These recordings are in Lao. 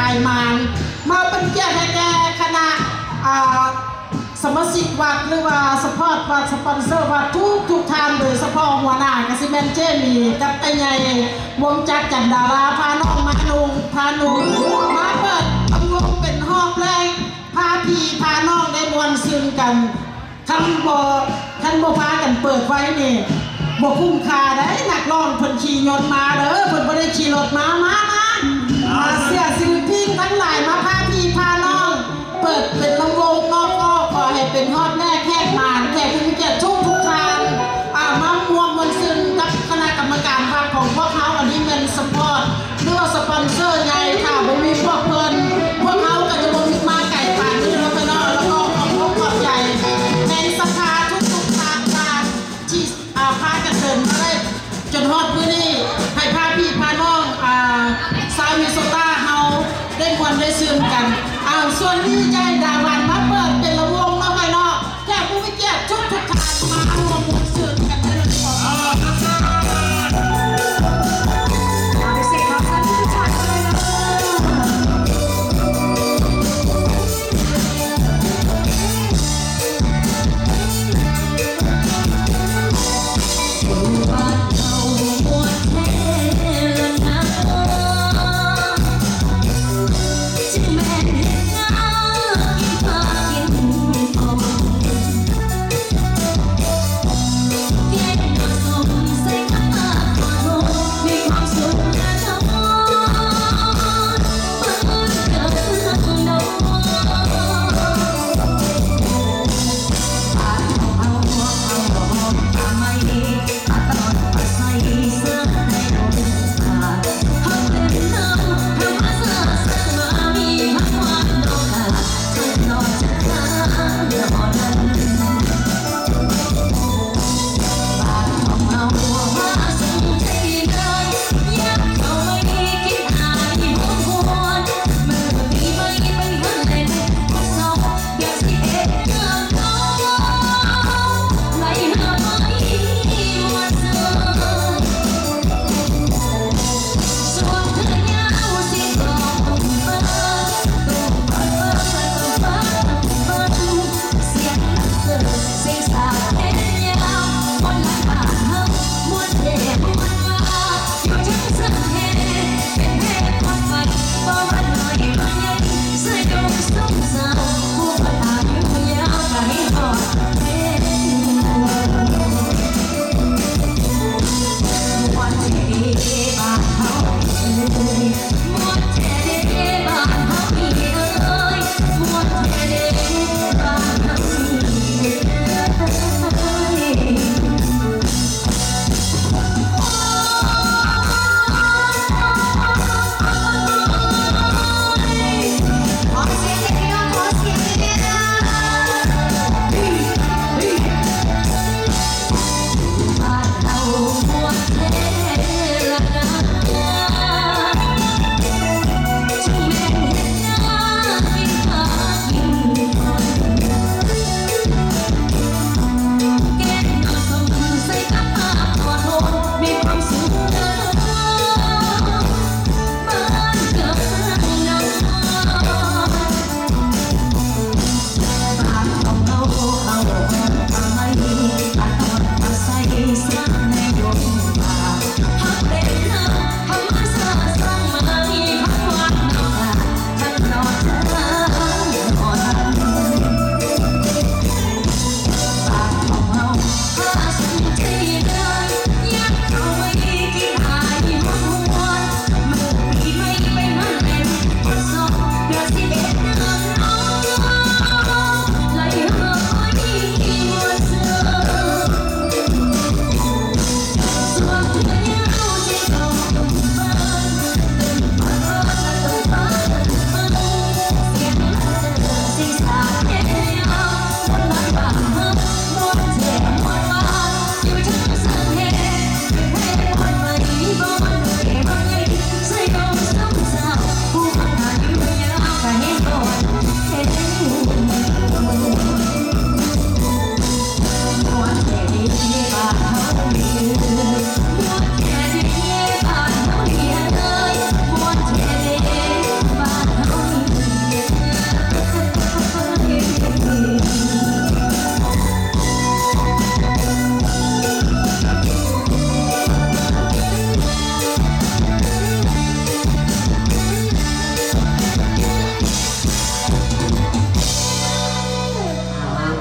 ຫຼາຍມານ ມາເປັນກຽດໃຫ້ແກ່ຄະນະ ອ່າ ສະມາຊິກວັດ ຫຼືວ່າ ສະພອດວັດ ສະປອນເຊີວັດ ທຸກໆທ່ານ ໂດຍສະເພາະຫົວໜ້າກະຊິແມ່ນເຈ້ໝີກັບອ້າຍໃຫຍ່ວົງຈັກ ຈັນດາລາ ພານ້ອງມານຸ່ງ ພານຸ່ງ ມາເປີດລຳວົງເປັນຮອບແລກ ພາພີ່ພານ້ອງໄດ້ມ່ວນຊື່ນກັນ. ຄັນບໍ່ ຄັນບໍ່ພາກັນເປີດໄວ້ນີ້ ບໍ່ຄຸ້ມຄ່າໃດ໋. ນັກຮ້ອງເພິ່ນຂີ່ຍົນມາເດີ ເພິ່ນບໍ່ໄດ້ຂີ່ລົດມາ ມາ ມາ ອ່າ ເສື້ອສິນປິນທັງຫຼາຍ ມາພາພີ່ພານ້ອງເປີດເປັນລຳວົງເນາະ. ຂໍ ຂໍໃຫ້ເປັນຮອບແລກແຫກໝານ ແຂກຜູ້ມີກຽດທຸກໆທ່ານ ອ່າ ມາມ່ວນມ່ວນຊື່ນກັບຄະນະກຳມະການວັດຂອງພວກເຮົາ. ອັນນີ້ແມ່ນສະພອດ ຫຼືວ່າສະປອນເຊີໃຫຍ່ ຖ້າບໍ່ມີພວກເພິ່ນ ພວກເຮົາກໍຈະບໍ່ມີມາໄກປານນີ້ເນາະ ເນາະ. ແລ້ວກໍຂອບອົກຂອບໃຈແຮງສັດທາທຸກໆທ່ານ ທີ່ ອ່າ ພາກັນເດີນມາໄດ້ຈົນຮອດມື້ນີ້ ໃຫ້ພາພີ່ພານ້ອງ ອ່າ ຊາວມິນໂຊຕາເຮົາໄດ້ມ່ວນໄດ້ຊື່ນກັນ. ເອົາ ສ່ວນດີເຈດາວັນມາເປີດເປັນລຳວົງເນາະ ໄປເນາະ. ແຂກຜູ້ມີກຽດທຸກໆທ່ານ ມາຮ່ວມມ່ວນຊື່ນກັນເດີ.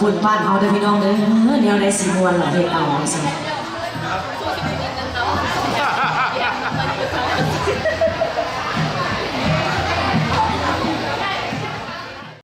ບຸນບ້ານເຮົາເດີພີ່ນ້ອງເດີ ແນວໃດຊິມ່ວນລະເຮັດເອົາວ່າຊັ້ນ.